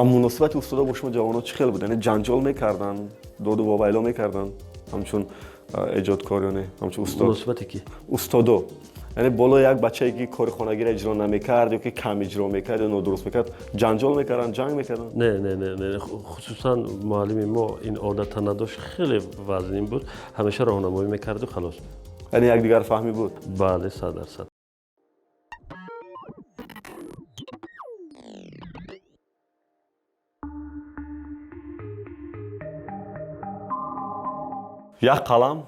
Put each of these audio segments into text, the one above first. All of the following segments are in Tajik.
Муносибати устодо бо шумо ҷавонон чӣ хел буд? Яъне ҷанҷол мекарданд, доду вовайло мекарданд, ҳамчун эҷодкор ё не, ҳамчун устод? Муносибате ки? Устодо, яъне болои як бачае, ки кори хонагиро иҷро намекард ё ки кам иҷро мекард ё нодуруст мекард, ҷанҷол мекарданд, ҷанг мекарданд? Не, не, не, не, хусусан муаллими мо ин одата надошт, хеле вазнин буд, ҳамеша роҳнамоӣ мекарду халос. Яъне якдигарфаҳмӣ буд? Бале, 100%. Як қалам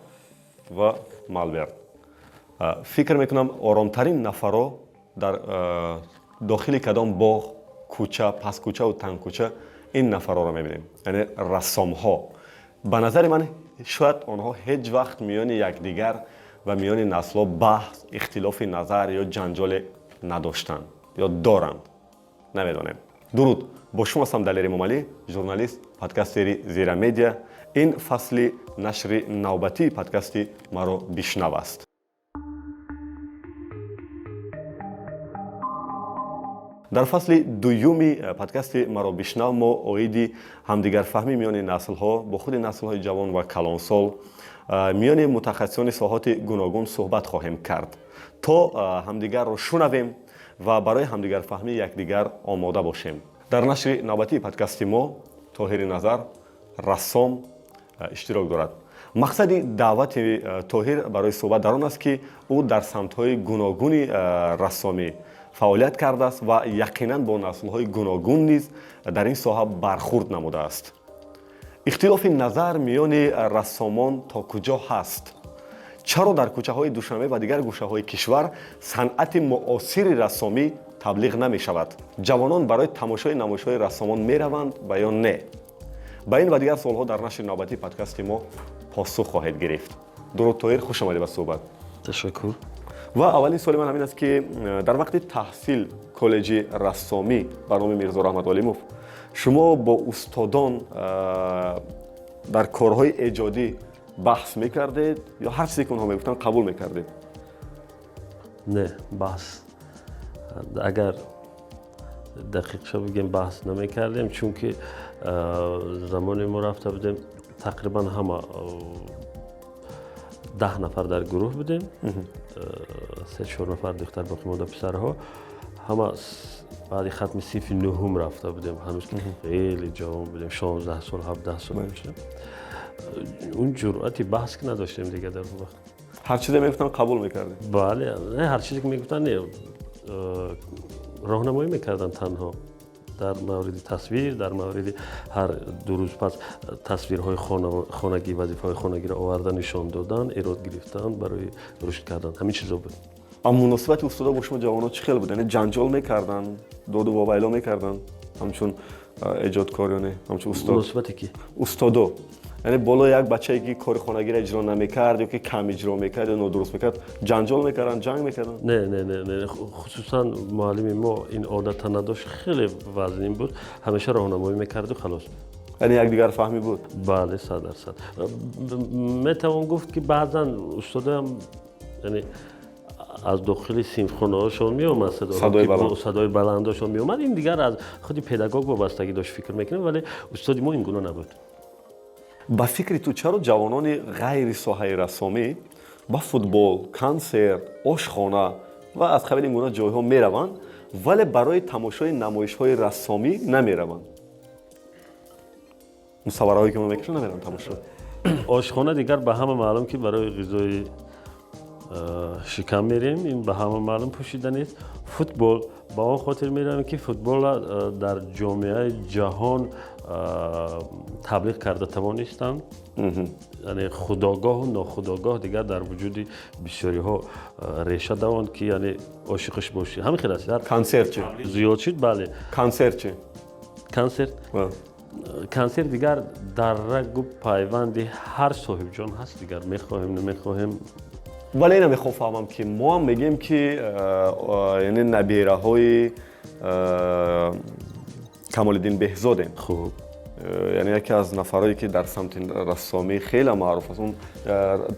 ва молберт. Фикр мекунам, оромтарин нафаро дар дохили кадом боғ, кӯча, пасткӯчаву тангкӯча ин нафарҳоро мебинем, яъне рассомҳо. Ба назари ман, шояд онҳо ҳеҷ вақт миёни якдигар ва миёни наслҳо баҳс, ихтилофи назар ё ҷанҷоле надоштанд ё доранд, намедонем. Дуруд, бо шумо ҳастам Далери Эмомалӣ, журналист, подкастери Зира Медиа. Ин фасли нашри навбатии подкасти «Маро бишнав» аст. Дар фасли дуюми подкасти «Маро бишнав» мо оиди ҳамдигарфаҳмӣ миёни наслҳо, бо худи наслҳои ҷавон ва калонсол, миёни мутахассисони соҳоти гуногун суҳбат хоҳем кард, то ҳамдигарро шунавем ва барои ҳамдигарфаҳмии якдигар омода бошем. Дар нашри навбатии подкасти мо Тоҳири Назар, рассом, иштирок дорад. Мақсади даъвати Тоҳир барои суҳбат дар он аст, ки ӯ дар самтҳои гуногуни рассомӣ фаъолият кардааст ва яқинан бо наслҳои гуногун низ дар ин соҳа бархурд намудааст. Ихтилофи назар миёни рассомон то куҷо ҳаст? Чаро дар кӯчаҳои Душанбе ва дигар гӯшаҳои кишвар санъати муосири рассомӣ таблиғ намешавад? Ҷавонон барои тамошои намоишҳои рассомон мераванд ва ё не? Ба ин ва дигар суолҳо дар нашри навбатии подкасти мо посух хоҳед гирифт. Дуруд, Тоҳир, хуш омадӣ ба суҳбат. Ташаккур. Ва аввалин суоли ман ҳамин аст, ки дар вақти таҳсил коллеҷи рассомӣ ба номи Мирзо Раҳмат Олимов шумо бо устодон дар корҳои эҷодӣ баҳс мекардед ё ҳар чизе, ки онҳо мегуфтанд, қабул мекардед? Не, баҳс, агар дақиқша бигем, баҳс намекардем, чунки замоне мо рафта будем, тақрибан ҳама 10 нафар дар гурӯҳ будем, се чор нафар духтар, боқимонда писарҳо. Ҳама баъди хатми синфи нуҳум рафта будем, ҳанӯз хеле ҷавон будем, 16 сол, 17 сол мешудем. Он ҷуръати баҳс ки надоштем дигар дар он вақт. Ҳар чизе мегуфтанд, қабул мекардем? Бале, ҳар чизе ки мегуфтанд не, роҳнамоӣ мекарданд танҳо дар мавриди тасвир, дар мавриди ҳар 2 рӯз пас тасвирҳои хонагӣ, вазифаҳои хонагиро оварда нишон додан, эрод гирифтан барои рушд кардан, ҳамин чизо буд. А муносибати устодо бо шумо ҷавонон чӣ хел буд? Яъне ҷанҷол мекарданд, доду вовайло мекарданд, ҳамчун эҷодкор ё не, ҳамчун устод? Муносибате ки? Устодо, яъне болои як бачае, ки кори хонагиро иҷро намекард ё ки кам иҷро мекард ё нодуруст мекард, ҷанҷол мекарданд, ҷанг мекарданд? Не, не, не, не, хусусан муаллими мо ин одата надошт, хеле вазнин буд, ҳамеша роҳнамоӣ мекарду халос. Яъне якдигарфаҳмӣ буд? Бале, 100%. Метавон гуфт, ки баъзан устодоям, яъне аз дохили синфхонаҳошон меомад садои баландошон меомад. Ин дигар аз худи педагог вобастагӣ дошт, фикр мекунем, вале устоди мо ин гуна набуд. Ба фикри ту, чаро ҷавонони ғайри соҳаи рассомӣ ба футбол, консерт, ошхона ва аз қабили ин гуна ҷойҳо мераванд, вале барои тамошои намоишҳои рассомӣ намераванд? Мусаввараҳое, ки мо мекашем, намераванд тамошо. Ошхона дигар ба ҳама маълум, ки барои ғизои шикам мерем, ин ба ҳама маълум, пӯшида нест. Футбол ба он хотир меравем, ки футболро дар ҷомеаи ҷаҳон таблиғ карда тавонистанд, яъне худогоҳу нохудогоҳ дигар дар вуҷуди бисёриҳо реша давонд, ки яъне ошиқиш бошӣ, ҳамин хел аст. Консерт чи? Зиёд шуд, бале. Консерт чи? Консерт, консерт дигар дар рагу пайванди ҳар соҳибҷон ҳаст дигар, мехоҳем, намехоҳем. Вале ина мехоҳам фаҳмам, ки мо ҳам мегӯем, ки яъне набераҳои Камолиддин Беҳзодем. Хуб. Яъне яке аз нафарое, ки дар самти рассомӣ хеле маъруф аст, он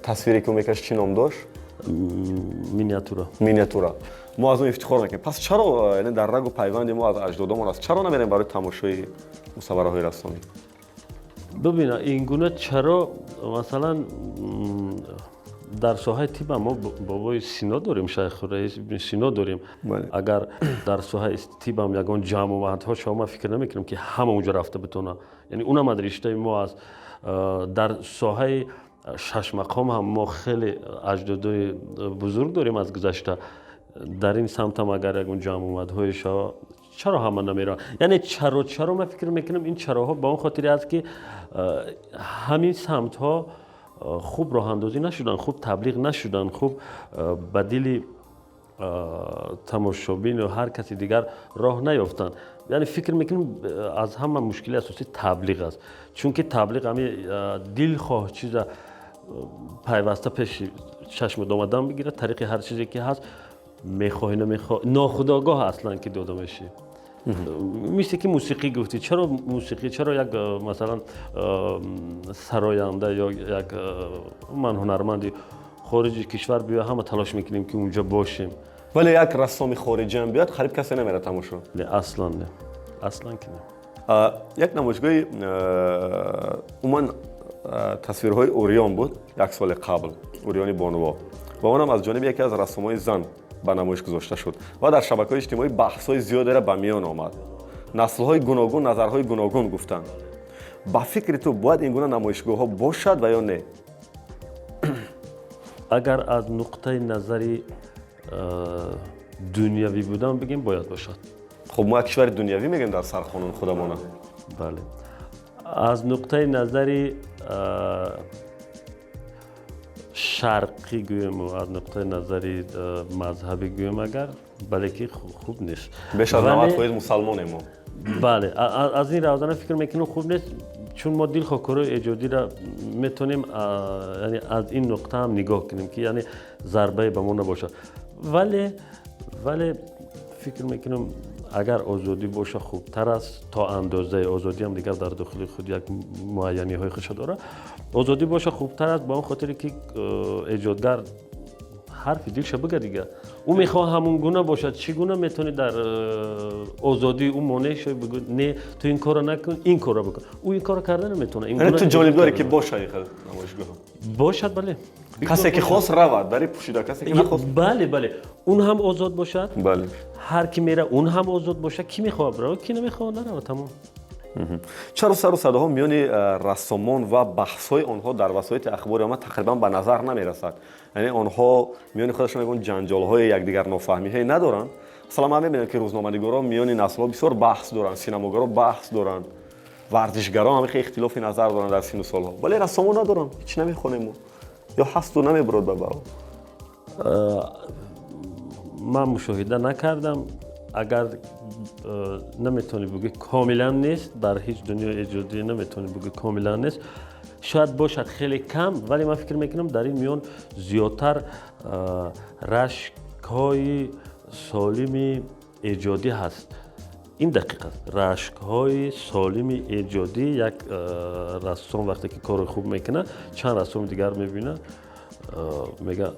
тасвире, ки ӯ мекашд, чӣ ном дошт? Миниатюра. Миниатюра. Мо аз он ифтихор мекунем. Пас чаро, яъне дар рагу пайванди мо аз аҷдодомон аст, чаро намерем барои тамошои мусаввараҳои рассомӣ? Бибина, ин гуна чаро, масалан, дар соҳаи тиб мо бобои Сино дорем, Шайху Раис ибни Сино дорем. Агар дар соҳаи тибам ягон ҷамъомадҳо шава, ман фикр намекунам, ки ҳама онҷо рафта битонад. Яъне унам аз риштаи мо аст. Дар соҳаи шашмақом ҳам мо хеле аҷдодои бузург дорем аз гузашта. Дар ин самтам агар ягон ҷамъомадҳое шава, чаро ҳама намераванд? Яъне чаро ман фикр мекунам, ин чароҳо ба он хотире аст, ки ҳамин самтҳо хуб роҳандозӣ нашуданд, хуб таблиғ нашуданд, хуб ба дили тамошобину ҳар каси дигар роҳ наёфтанд. Яъне фикр мекунем, аз ҳама мушкили асосӣ таблиғ аст, чунки таблиғ ҳами дилхоҳ чиза пайваста пеши чашмат омадан бигирад, тариқи ҳар чизе ки ҳаст, мехоҳӣ намехоҳ, нохудогоҳ аслан ки дода мешӣ. Мисли ки мусиқӣ гуфтӣ, чаро мусиқӣ, чаро як, масалан, сароянда ё як ман ҳунарманди хориҷи кишвар биё, ҳама талош мекунем, ки унҷо бошем. Вале як рассоми хориҷиам биёд, қариб касе намерад тамошо. Не, аслан не, аслан ки не. Як намоишгоҳи умуман тасвирҳои уриён буд як соли қабл, уриёни бонуво, ва онам аз ҷониби яке аз рассомҳои зан ба намоиш гузошта шуд ва дар шабакаҳои иҷтимоӣ баҳсҳои зиёдеро ба миён омад. Наслҳои гуногун назарҳои гуногун гуфтанд. Ба фикри ту, бояд ин гуна намоишгоҳҳо бошад ва ё не? Агар аз нуқтаи назари дунявӣ будан бигем, бояд бошад. Хуб, мо як кишвари дунявӣ мегӯем дар сарқонун худамона. Бале, аз нуқтаи назари шарқӣ гӯему аз нуқтаи назари мазҳабӣ гӯем агар, бале, ки хуб нест. Беш аз 90% мусалмонем мо. Бале, аз ин равзана фикр мекунем, хуб нест, чун мо дилхоҳ корҳои эҷодиро метавонем, яъне аз ин нуқта ҳам нигоҳ кунем, ки яъне зарбае ба мо набошад. Вале фикр мекунам, агар озодӣ боша, хубтар аст. То андозаи озодиам дигар дар дохили худ як муайяниҳои худша дорад. Озодӣ боша, хубтар аст, ба он хотире ки эҷодгар ҳарфи дилша бига. Дигар ӯ мехоҳад ҳамон гуна бошад. Чӣ гуна метавонӣ дар озодии ӯ монеъ шавӣ, бигӯ: «Не, ту ин корро накун, ин корро бикун»? Ӯ ин корро карда наметавонад. Ту ҷонибдоре, ки боша ин хел намоишгоҳ? Бошад, бале. Касе ки хост, равад, дари пӯшида, касе ки нахост. Бале, он ҳам озод бошад. Ҳар ки мера, он ҳам озод бошад. Ки мехоҳад, бирава, ки намехоҳад, нарава, тамом. Чаро сару садоҳо миёни рассомон ва баҳсҳои онҳо дар васоити ахбори омма тақрибан ба назар намерасад? Яъне онҳо миёни худашон ягон ҷанҷолҳои якдигар нофаҳмиҳое надоранд? Масалан, ман мебинам, ки рӯзноманигорон миёни наслҳо бисёр баҳс доранд, синамогаро баҳс доранд, варзишгарон ҳам хеле ихтилофи назар доранд дар сину солҳо, вале рассомон надоранд. Ҳеч намехонем мо ё ҳасту намебурод ба баҳо? Ман мушоҳида накардам. Агар наметавонӣ бугӯӣ комилан нест, дар ҳеҷ дунёи эҷодӣ наметавонӣ бугӯӣ комилан нест. Шояд бошад, хеле кам, вале ман фикр мекунам, дар ин миён зиёдтар рашкҳои солими эҷодӣ ҳаст. Ин дақиқ аст, рашкҳои солими эҷодӣ. Як рассом вақте ки кори хуб мекунад, чанд рассоми дигар мебинад, мега,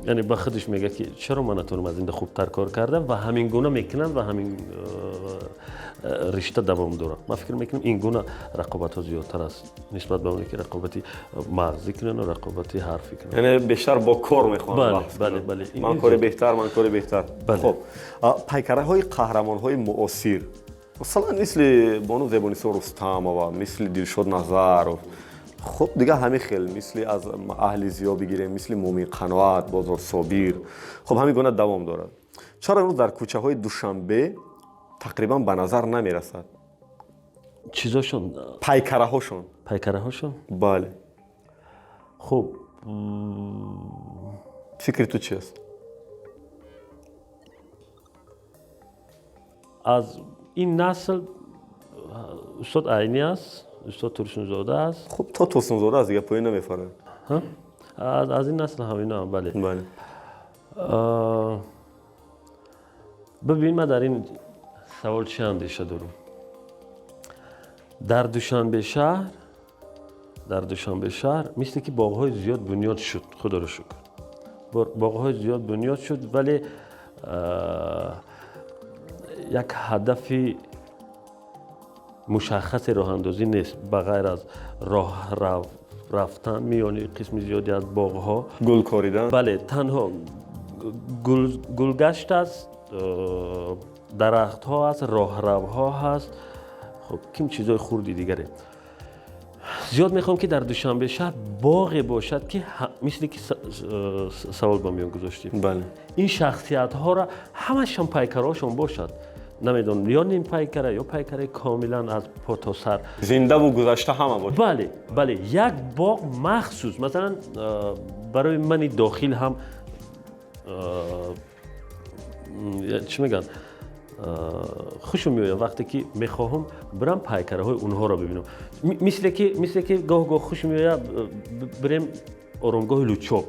яъне ба худаш мега, ки чаро ман натавонам аз инда хубтар кор карда? Ва ҳамин гуна мекунанд ва ҳамин ришта давом дорад. Ман фикр мекунам, ин гуна рақобатҳо зиёдтар аст нисбат ба оне ки рақобати мағзӣ кунанд ва рақобати ҳарфӣ кунанд. Яъне бештар бо кор мехоҳанд. Бале. Ман кори беҳтар, ман кори беҳтар. Хуб, пайкараҳои қаҳрамонҳои муосир, масалан, мисли бону Зебонисо Рустамова, мисли Дилшод Назаров, хуб, дигар ҳамин хел, мисли аз аҳли зиё бигирем, мисли Мумин Қаноат, Бозор Собир, хуб, ҳамин гуна давом дорад. Чаро имрӯз дар кӯчаҳои Душанбе тақрибан ба назар намерасад? Чизошон? Пайкараҳошон. Пайкараҳошон? Бале. Хуб. Фикри ту чи аст? Аз ин насл устод Айнӣ аст, устод Турсунзода аст. Хуб, то Турсунзода аст, дигар поён намефарад. Аз ин насл ҳамино, бале. Бибин, ман дар ин савол чӣ андеша дорам. Дар Душанбе шаҳр мисли ки боғҳои зиёд бунёд шуд, худоро шукр, боғҳои зиёд бунёд шуд, вале Як ҳадафи мушаххасе роҳандозӣ нест, ба ғайр аз роҳ рафтан миёни қисми зиёде аз боғҳо, гул коридан. Бале, танҳо гулгашт аст, дарахтҳо аст, роҳравҳо ҳаст, хуб, ким чизҳои хурди дигаре. Зиёд мехоҳам, ки дар Душанбе шаҳр боғе бошад, ки мисли ки савол ба миён гузоштем, ин шахсиятҳоро ҳамашон пайкарҳошон бошад, намедонам, ё нимпайкара, ё пайкараи комилан аз по то сар, зиндаву гузашта ҳама бошад. Бале, бале, як боғ махсус, масалан, барои мани дохил ҳам, чӣ мегӯянд, хушм меояд, вақте ки мехоҳам бирам пайкараҳои онҳоро бибинам, мисле ки гоҳ гоҳ хуш меояд бирем оромгоҳи Лучоб,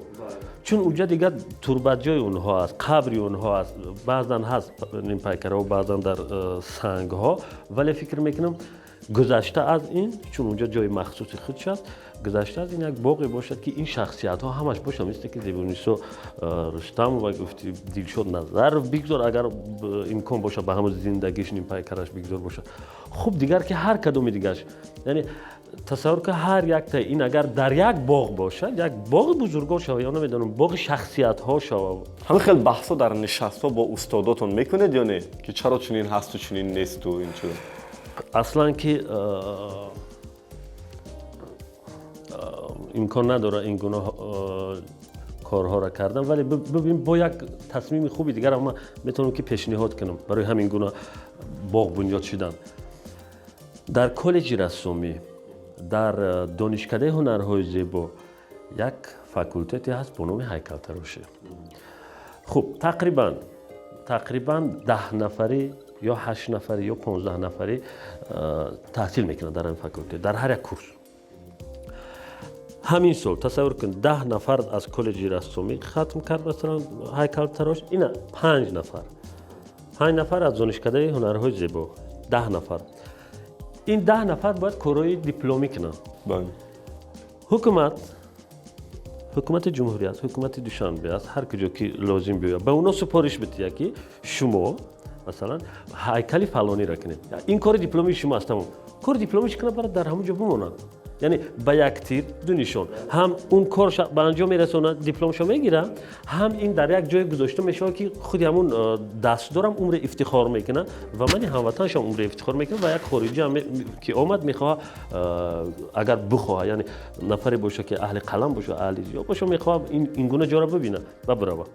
чун уҷа дигар турбатҷои онҳо аст, қабри онҳо аст. Баъзан ҳаст нимпайкараҳо, баъзан дар сангҳо, вале фикр мекунам, гузашта аз ин, чун унҷа ҷои махсуси худш аст, гузашта аз ин як боғе бошад, ки ин шахсиятҳо ҳамаш бошанд, мисли ки Зебунисо Рустамова гуфти, Дилшод Назаров, бигзор, агар имкон бошад, ба ҳамон зиндагиш нимпайкараш бигзор бошад. Хуб, дигар ки ҳар кадоми дигараш, яъне тасаввур кун, ҳар якта ин агар дар як боғ бошад, як боғи бузургон шава ё намедонам, боғи шахсиятҳо шава. Ҳамин хел баҳсҳо дар нишастҳо бо устодотон мекунед ё не, ки чаро чунин ҳасту чунин несту ин чиз? Аслан ки имкон надорад ин гуна корҳоро кардан, вале бибин, бо як тасмими хуби дигарам ман метавонам ки пешниҳод кунам барои ҳамин гуна боғ бунёд шудан. Дар коллеҷи рассомӣ, дар Донишкадаи ҳунарҳои зебо як факултете ҳаст бо номи ҳайкалтарошӣ. Хуб, тақрибан 10 нафарӣ ё ҳашт нафарӣ ё 15 нафарӣ таҳсил мекунанд дар ҳамин факултет, дар ҳар як курс. Ҳамин сол, тасаввур кун, 10 нафар аз коллеҷи рассомӣ хатм кард, масалан, ҳайкалтарош, ина панҷ нафар, 5 нафар аз Донишкадаи ҳунарҳои зебо, 10 нафар. Ин 10 нафар бояд корҳои дипломӣ кунанд. Ҳукумати ҷумҳурӣ аст, ҳукумати Душанбе аст, ҳар куҷо ки лозим биёяд, ба онҳо супориш бидиҳад, ки шумо, масалан, ҳайкали фалониро кунед, ин кори дипломии шумо аст, тамом. Кори дипломиш кунад, барад, дар ҳамон ҷо бимонад. Яъне ба як тир ду нишон: ҳам он кор ба анҷом мерасонад, дипломшо мегирад, ҳам ин дар як ҷое гузошта мешавад, ки худи ҳамун дастдорам умре ифтихор мекунад ва мани ҳамватаншам умре ифтихор мекунад ва як хориҷиам ки омад, мехоҳад, агар бихоҳад, яъне нафаре бошад, ки аҳли қалам бошад, аҳли зиё бошад, мехоҳад ин гуна ҷоро бибинад ва биравад.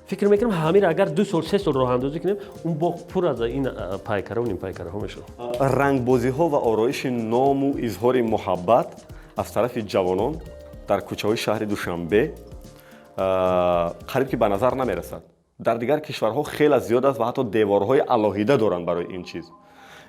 Фикр мекунам, ҳамира агар 2 сол, 3 сол роҳандозӣ кунем, он боғ пур аз ин пайкараву нимпайкараҳо мешавад. Рангбозиҳо ва ороиши ному изҳори муҳаббат аз тарафи ҷавонон дар кӯчаҳои шаҳри Душанбе қариб ки ба назар намерасад. Дар дигар кишварҳо хеле зиёд аст ва ҳатто деворҳои алоҳида доранд барои ин чиз.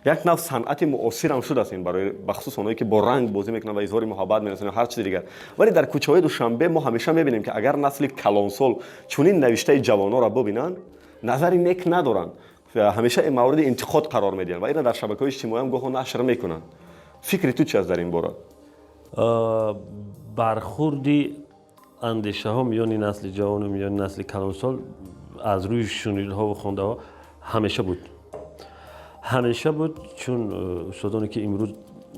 Як нав санъати муосирам шудааст ин, барои бахусус оное, ки бо ранг бозӣ мекунанд ва изҳори муҳаббат мерасонанд, ҳар чизи дигар. Вале дар кӯчаҳои Душанбе мо ҳамеша мебинем, ки агар насли калонсол чунин навиштаи ҷавононро бибинанд, назари нек надоранд, ҳамеша мавриди интиқод қарор медиҳанд ва инро дар шабакаҳои иҷтимоиам гоҳо нашр мекунанд. Фикри ту чи аст дар ин бора? Бархурди андешаҳо миёни насли ҷавону миёни насли калонсол аз рӯи шунидҳову хондаҳо ҳамеша буд, ҳамеша буд, чун устодоне, ки имрӯз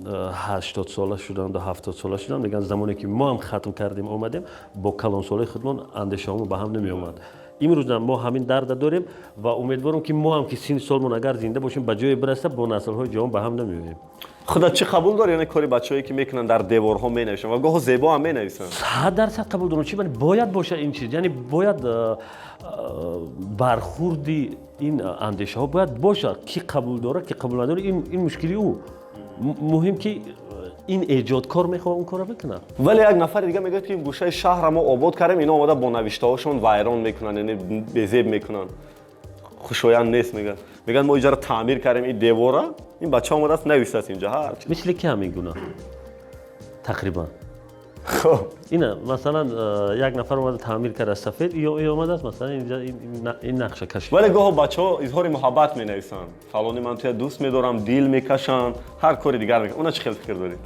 80сола шуданд, 70сола шуданд, мегӯянд, замоне ки мо ҳам хатм кардем, омадем, бо калонсолаи худмон андешаҳомо ба ҳам намеомад. Имрӯзам мо ҳамин дарда дорем ва умедворам, ки мо ҳам ки синни солмон, агар зинда бошем, ба ҷое бираса, бо наслҳои ҷавон ба ҳам намеоем. Худат чӣ қабул дорӣ, яъне кори бачаҳое, ки мекунанд, дар деворҳо менависанд ва гоҳо зебо ҳам менависанд? 100% қабул дорам. Чи бояд бошад ин чиз, яъне бояд бархурди ин андешаҳо бояд бошад. Ки қабул дорад, ки қабул надорад, ин мушкили ӯ. Муҳим ки ин эҷодкор мехоҳад он корро бикунад. Вале як нафари дига мегӯяд, ки гӯшаи шаҳра мо обод кардем, ино омада бо навиштаҳошон вайрон мекунанд, яъне безеб мекунанд, хушоянд нест, мегӯяд. Мегӯяд, мо иҷара таъмир кардем ин девора, ин бача омадааст, навиштааст инҷа ҳар. Мисли ки ҳамин гуна тақрибан ина, масалан, як нафар омада таъмир карда сафед, ё омадааст, масалан, инҷа ин нақша кашид. Вале гоҳо бачаҳо изҳори муҳаббат менависанд: фалони, ман туя дӯст медорам, дил мекашанд, ҳар кори дигар мекунанд. Уна чӣ хел фикр дорӣ?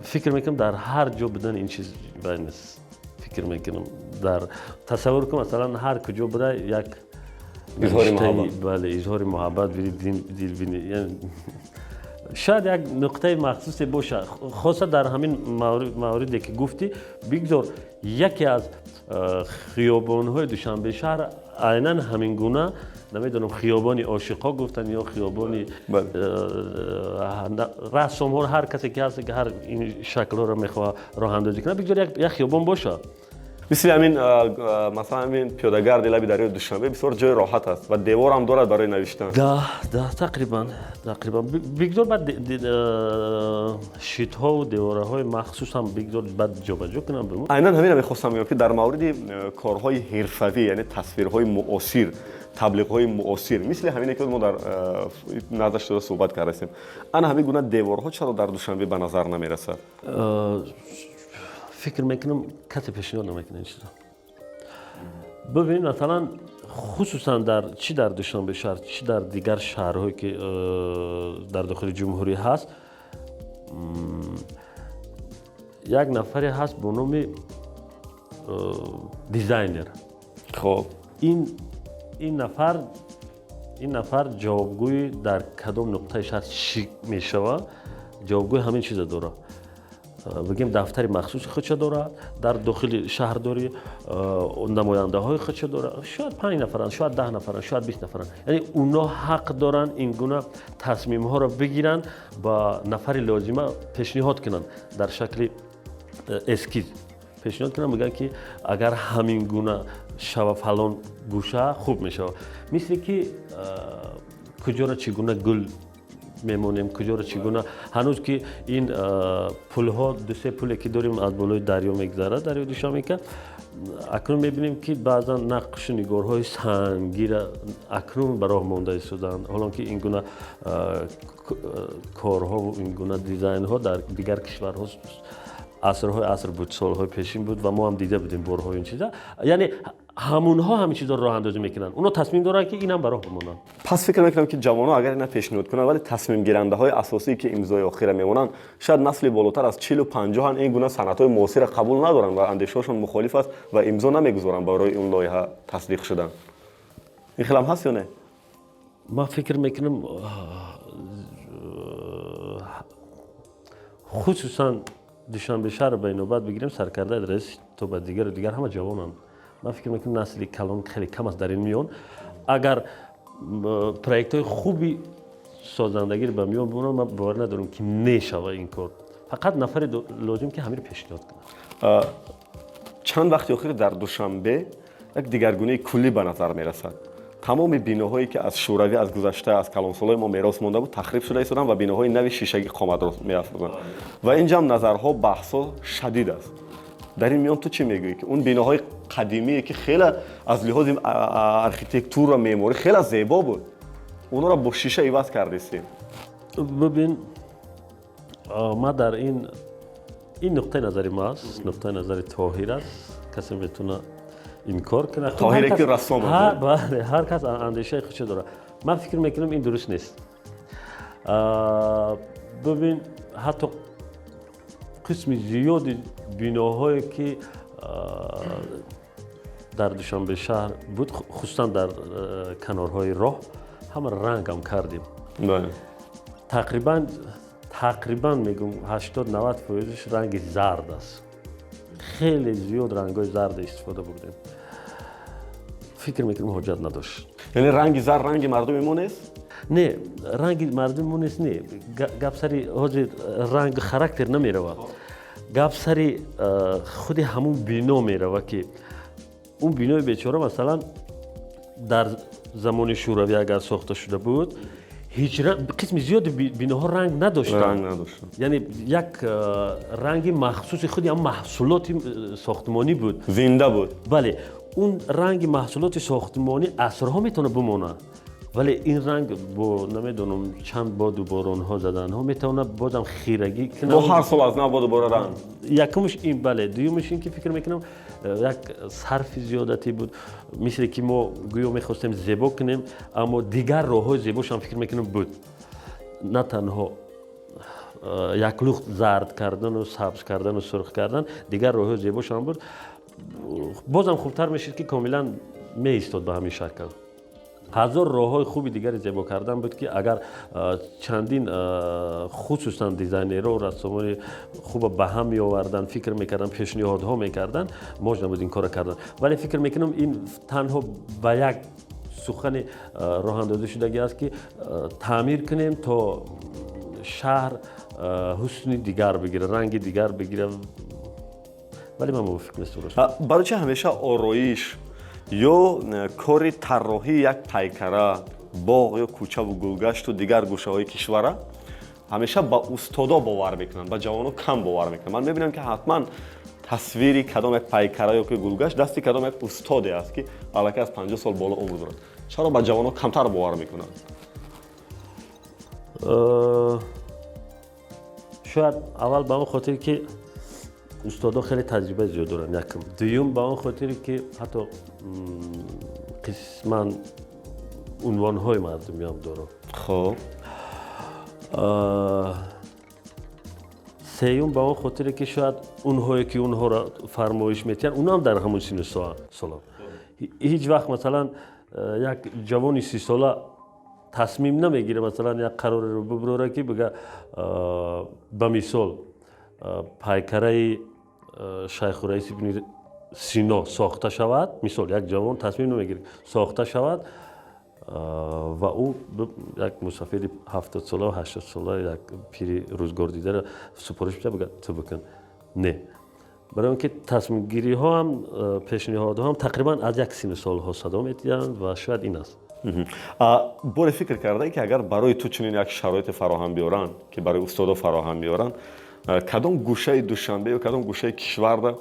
Фикр мекунам, дар ҳар ҷо будан ин чиз байн аст, фикр мекунам. Дар тасаввур кун, масалан, ҳар куҷо буда як изҳори муҳаббат. Бале, изҳори муҳаббат, дилбинӣ. Шояд як нуқтаи махсусе бошад, хоса дар ҳамин мавриде ки гуфтӣ. Бигзор яке аз хиёбонҳои Душанбе шаҳр айнан ҳамин гуна, намедонам, хиёбони ошиқҳо гуфтан ё хиёбони рассомҳо, ҳар касе ки ҳаст, ҳар ин шаклҳоро мехоҳад роҳандозӣ кунад, бигзор як хиёбон бошад. Мисли ҳамин, масалан, ҳамин пиёдагарди лаби дарёи Душанбе бисёр ҷои роҳат аст ва деворам дорад барои навиштан. Да, тақрибан бигзор баъд щитҳову девораҳои махсусам бигзор баъд ҷобаҷо кунам. Айнан ҳамина мехостам бигӯям, ки дар мавриди корҳои ҳирфавӣ, яъне тасвирҳои муосир, таблиғҳои муосир, мисли ҳамине ки мо дар назар шуда суҳбат кардастем, ана ҳамин гуна деворҳо чаро дар Душанбе ба назар намерасад? Фикр мекунам, касе пешниҳод намекунад ин чизо. Бибин, масалан, хусусан дар чӣ дар Душанбе шаҳр, чӣ дар дигар шаҳрҳое ки дар дохили ҷумҳурӣ ҳаст, як нафаре ҳаст бо номи дизайнер. Хоб. Ин нафар ҷавобгӯи дар кадом нуқтаи шаҳр чӣ мешавад, ҷавобгӯи ҳамин чиза дорад. Бигем, дафтари махсуси худша дорад дар дохили шаҳрдорӣ, намояндаҳои худша дорад. Шояд 5 нафаранд, шояд 10 нафаранд, шояд 20 нафаранд. Яъне онҳо ҳақ доранд ин гуна тасмимҳоро бигиранд, ба нафари лозима пешниҳод кунанд, дар шакли эскиз пешниҳод кунанд, бигӯянд ки агар ҳамин гуна шава, фалон гӯша хуб мешавад. Мисли ки куҷоро чӣ гуна гул мемонем, куҷоро чӣ гуна. Ҳанӯз ки ин пулҳо, дусе пуле ки дорем, аз болои дарё мегузарад, дарёи Душанбека, акнун мебинем, ки баъзан нақшу нигорҳои сангира акнун ба роҳ монда истодаанд, ҳолон ки ин гуна корҳову ин гуна дизайнҳо дар дигар кишварҳо асрҳои аср буд, солҳои пешин буд ва мо ҳам дида будем борҳои ин чиза. Яъне ҳамунҳо ҳамин чизоро роҳандозӣ мекунанд, онҳо тасмим доранд, ки инам ба роҳ бимонанд. Пас фикр мекунам, ки ҷавонон агар ина пешниҳод кунанд, вале тасмимгирандаҳои асосие, ки имзои охира мемонанд, шояд насли болотар аз 40-у 50-ан, ин гуна санъатҳои муосира қабул надоранд ва андешаҳошон мухолиф аст ва имзо намегузоранд барои он лоиҳа тасдиқ шудан. Ин хелам ҳаст ё не? Ман фикр мекунам, хусусан Душанбе шаҳр ба инобат бигирем, саркардаи раис то ба дигару дигар ҳама ҷавонанд. Ман фикр мекунам, насли калон хеле кам аст дар ин миён. Агар проектҳои хуби созандагиро ба миён бимонанд, ман бовар надорам, ки мешава ин кор. Фақат нафаре лозим, ки ҳамиро пешниҳод кунад. Чанд вақти охир дар Душанбе як дигаргунии куллӣ ба назар мерасад. Тамоми биноҳое, ки аз Шӯравӣ, аз гузашта, аз калонсолҳои мо мерос монда буд, тахриб шуда истоданд ва биноҳои нави шишагӣ қомат меафрӯзанд ва ин ҷамъ назарҳо, баҳсҳо шадид аст. Дар ин миён ту чӣ мегӯӣ, ки он биноҳои қадимие, ки хеле аз лиҳози архитектура, меъморӣ хеле зебо буд, онҳоро бо шиша иваз кардистем? Бибин, ма дар ин нуқтаи назари ма аст, нуқтаи назари Тоҳир аст, касе метавона инкор кунад. Тоҳире ки рассом. Бале, ҳар кас андешаи худшо дорад. Ман фикр мекунам, ин дуруст нест. Бибин, ҳатто қисми зиёди биноҳое, ки дар Душанбе шаҳр буд, хусусан дар канорҳои роҳ, ҳама рангам кардем. Тақрибан мегум, 80-90 фоизш ранги зард аст. Хеле зиёд рангҳои зард истифода бурдем. Фикр мекунам, ҳоҷат надошт. Яъне ранги зард ранги мардуми мо нест? Не, ранги мардуми мо нест, не. Гап сари ҳозир ранг характер намеравад, гап сари худи ҳамун бино меравад, ки он бинои бечора, масалан, дар замони Шӯравӣ агар сохта шуда буд, ҳеҷ қисми зиёди биноҳо ранг надоштанд. Яъне як ранги махсуси худи ҳам маҳсулоти сохтмонӣ буд. Зинда буд. Бале, он ранги маҳсулоти сохтмонӣ асрҳо метавонад бимонад, вале ин ранг бо намедонам чанд боду боронҳо заданҳо метавонад бозам хирагӣ. Бо ҳар сол аз нав боду бора ранг. Якумш ин, бале. Дуюмш ин, ки фикр мекунам, як сарфи зиёдатӣ буд, мисле ки мо гӯё мехостем зебо кунем, аммо дигар роҳҳои зебошам, фикр мекунам, буд, на танҳо яклухт зард кардану сабз кардану сурх кардан. Дигар роҳҳои зебошам буд. Бозам хубтар мешид, ки комилан меистод ба ҳамин шакл. Ҳазор роҳҳои хуби дигари зебо кардан буд, ки агар чандин, хусусан дизайнерро, рассомони хуба ба ҳам меоварданд, фикр мекарданд, пешниҳодҳо мекарданд, можно буд ин корро кардан. Вале фикр мекунам, ин танҳо ба як сухани роҳандозӣ шудагӣ аст, ки таъмир кунем, то шаҳр ҳусни дигар бигирад, ранги дигар бигирад. Вале ман мувофиқ нестам. Барои чи ҳамеша ороиш ё кори тарроҳии як пайкара, боғ ё кӯчаву гулгашту дигар гӯшаҳои кишвара ҳамеша ба устодо бовар мекунанд, ба ҷавоно кам бовар мекунанд? Ман мебинам, ки ҳатман тасвири кадом як пайкара ё ки гулгашт дасти кадом як устоде аст, ки аллакай аз 50 сол боло умр дорад. Чаро ба ҷавоно камтар бовар мекунанд? Шояд аввал ба он хотир, ки устодо хеле таҷрибаи зиёд доранд, якум. Дуюм, ба он хотире, ки ҳатто қисман унвонҳои мардумиам доранд. Сеюм, ба он хотире, ки шояд онҳое, ки онҳоро фармоиш метиҳанд, онҳам дар ҳамон сину соланд. Ҳеҷ вақт, масалан, як ҷавони 30сола тасмим намегирад, масалан, як қарореро бибурора, ки бига, ба мисол, пайкараи Шайхураис ибни Сино сохта шавад. Мисол, як ҷавон тасмим намегирад, сохта шавад, ва ӯ як мусафири 70сола, 80сола, як пири рӯзгордидаро супориш бидиҳад, бигӯяд, ту бикун. Не, барои он ки тасмимгириҳо ҳам, пешниҳодҳо ҳам тақрибан аз як сину солҳо садо медиҳанд ва шояд ин аст. Боре фикр кардае, ки агар барои ту чунин як шароите фароҳам биёранд, ки барои устодо фароҳам биёранд, кадом гӯшаи Душанбе ё кадом гӯшаи кишварда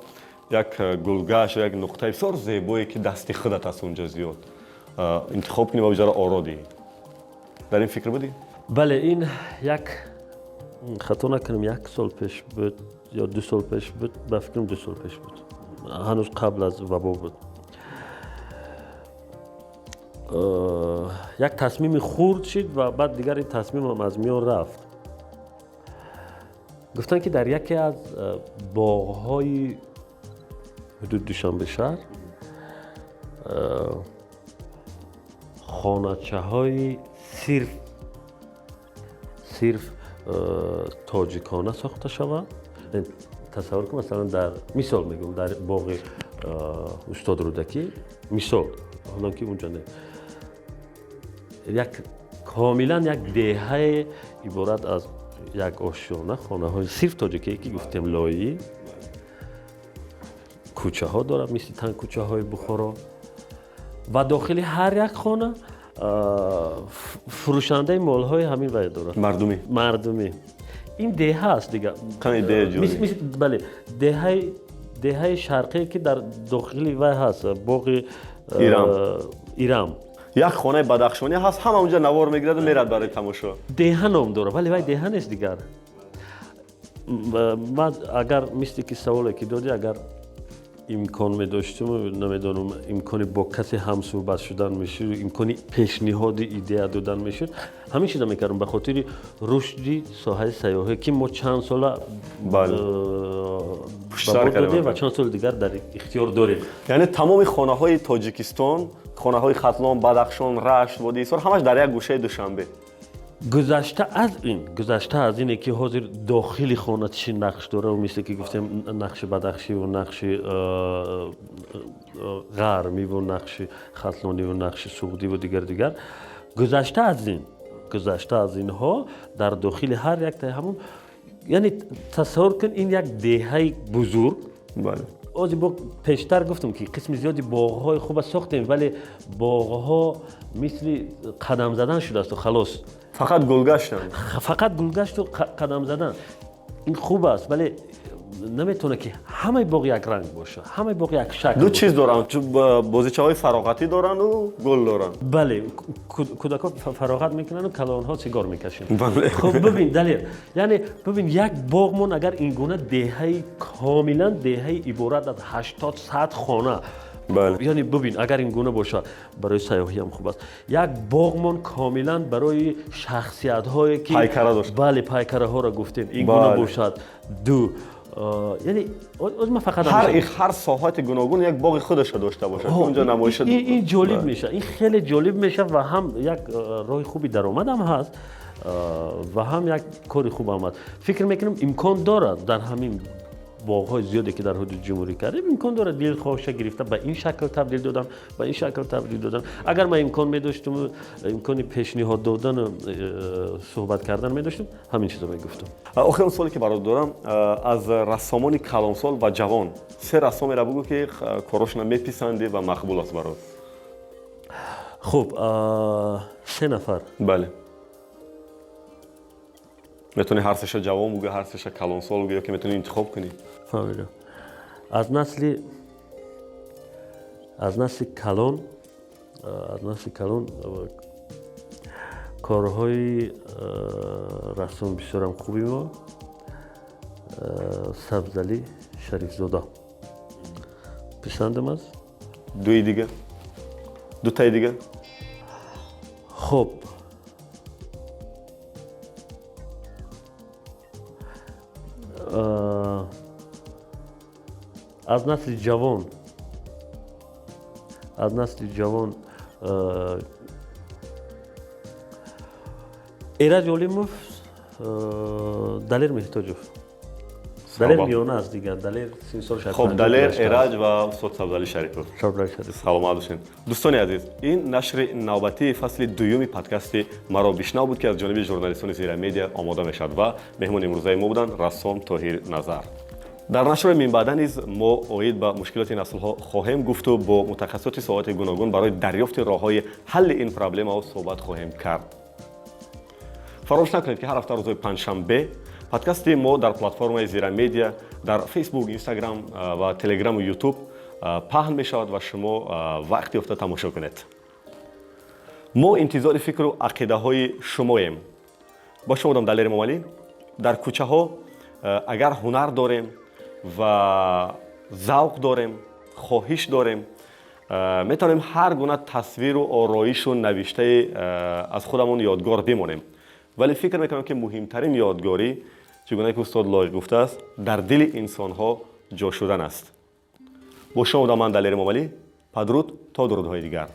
як гулгашт ё як нуқтаи бисёр зебое, ки дасти худат аст, унҷо зиёд интихоб кунӣ ва уҷаро оро диҳӣ? Дар ин фикр будӣ? Бале, ин як, хато накунам, як сол пеш буд ё 2 сол пеш буд, ба фикрам, 2 сол пеш буд, ҳанӯз қабл аз вабо буд. Як тасмими хурд шид ва баъд дигар ин тасмимам аз миён рафт. Гуфтанд, ки дар яке аз боғҳои ҳудуд Душанбе шаҳр хоначаҳои сирф тоҷикона сохта шавад. Тасаввур кун, масалан, дар мисол мегӯям, дар боғи устод Рӯдакӣ, мисол, ҳолон ки унҷо не, як комилан як деҳае иборат аз як ошёна хонаҳои сирф тоҷикие, ки гуфтем, лоӣ, кӯчаҳо дорад, мисли танг кӯчаҳои Бухоро, ва дохили ҳар як хона фурӯшандаи молҳои ҳамин вай дорад. Мардумӣ. Мардумӣ. Ин деҳа аст дига. Қани деҳа ҷорӣ. Бале, деҳаи шарқие, ки дар дохили вай ҳаст, боғи Ирам. Ирам. Як хонаи бадахшонӣ ҳаст, ҳама унҷа навор мегираду мерад барои тамошо. Деҳа ном дорад, вале вай деҳа нест дигар. Ман агар, мисли ки саволе ки додӣ, агар имкон медоштум, намедонам, имкони бо касе ҳамсӯҳбат шудан мешуд, имкони пешниҳоди идея додан мешуд, ҳамин чиза мекардам ба хотири рушди соҳаи сайёҳӣ, ки мо чанд сола Пуштсар ба бод додем кардем. ва чанд соли дигар дар ихтиёр дорем. Яъне тамоми хонаҳои Тоҷикистон, хонаҳои Хатлон, Бадахшон, Рашт, Водии Ҳисор, ҳамаш дар як гӯшаи Душанбе. Гузашта аз ин, гузашта аз ине, ки ҳозир дохили хона чӣ нақш дора, мисле ки гуфтем, нақши бадахшиву нақши ғармиву нақши хатлониву нақши суғдиву дигар дигар, гузашта аз ин, гузашта аз инҳо, дар дохили ҳар яктаи ҳамон, яъне тасаввур кун, ин як деҳаи бузург. Ози бо пештар гуфтам, ки қисми зиёди боғҳои хуба сохтем, вале боғҳо мисли қадам задан шудааст, халос. Фақат гулгаштанд. Фақат гулгашту қадам задан. Ин хуб аст, вале наметавонад, ки ҳамаи боғ як ранг бошад, ҳамаи боғ як шакл. Ду чиз доранд: бозичаҳои фароғатӣ доранду гул доранд. Бале, кӯдакҳо фароғат мекунанду калонҳо сигор мекашанд. Хуб, бибин, Далер, яъне бибин, як боғмон агар ин гуна деҳаи, комилан деҳаи иборат аз 80-100 хона, яъне бибин, агар ин гуна бошад, барои сайёҳиам хуб аст. Як боғмон комилан барои шахсиятҳое, ки пайкара дошт. Бале, пайкараҳоро гуфтем, ин гуна бошад. Ду Яъне ман фақат ҳар соҳати гуногун як боғи худашро дошта бошад, онҷо намоиша. Ин ҷолиб мешавад, ин хеле ҷолиб мешавад ва ҳам як роҳи хуби даромад ҳам ҳаст ва ҳам як кори хуб ҳам аст. Фикр мекунам, имкон дорад дар ҳамин боғҳои зиёде, ки дар ҳудуди ҷумҳурӣ кардем, имкон дорад дилхоҳша гирифта ба ин шакл табдил додан, ба ин шакл табдил додан. Агар ман имкон медоштум, имкони пешниҳод додану суҳбат кардан медоштум, ҳамин чизо мегуфтам. Охирон суоле, ки барот дорам: аз рассомони калонсол ва ҷавон се рассомеро бугӯ, ки корошона меписандӣ ва мақбул аст барот. Хуб, се нафар? Бале, метавонӣ ҳар сеша ҷавон бугӯ, ҳар сеша калонсол бугӯ, ё ки метавонӣ интихоб кунӣ. Фаҳмидам. Аз насли калон корҳои рассом бисёрам хуби мо, Сабзалӣ Шарифзода, писандам аст. Дуи дига, дутаи дига? Хуб, аз насли ҷавон Эраҷ Олимов, Далер Меҳтоҷов. Далер миёна аст дигар, Далер. Хоб, Далер, Эраҷ ва устод Сабзалӣ Шарипов. Саломат бошед. Дӯстони азиз, ин нашри навбатии фасли дуюми подкасти «Маро бишнав» буд, ки аз ҷониби журналистони Зира Медиа омода мешавад ва меҳмони имрӯзаи мо буданд рассом Тоҳир Назар. Дар нашри минбаъда низ мо оид ба мушкилоти наслҳо хоҳем гуфту бо мутахассисоти соҳати гуногун барои дарёфти роҳҳои ҳалли ин проблемаҳо суҳбат хоҳем кард. Фаромӯш накунед, ки ҳар ҳафта рӯзҳои панҷшанбе подкасти мо дар платформаи Зира Медиа дар Фейсбук, Инстаграм ва Телеграму Ютуб паҳн мешавад ва шумо вақт ёфта тамошо кунед. Мо интизори фикру ақидаҳои шумоем. Бо шумо будам Далери Момалӣ. Дар кӯчаҳо агар ҳунар дорем ва завқ дорем, хоҳиш дорем, метавонем ҳар гуна тасвиру ороишу навиштаи аз худамон ёдгор бимонем, вале фикр мекунам, ки муҳимтарин ёдгорӣ, чӣ гуна ки устод Лоиқ гуфтааст, дар дили инсонҳо ҷо шудан аст. Бо шумо будам ман, Далери Момалӣ. Падруд, то дурудҳои дигар.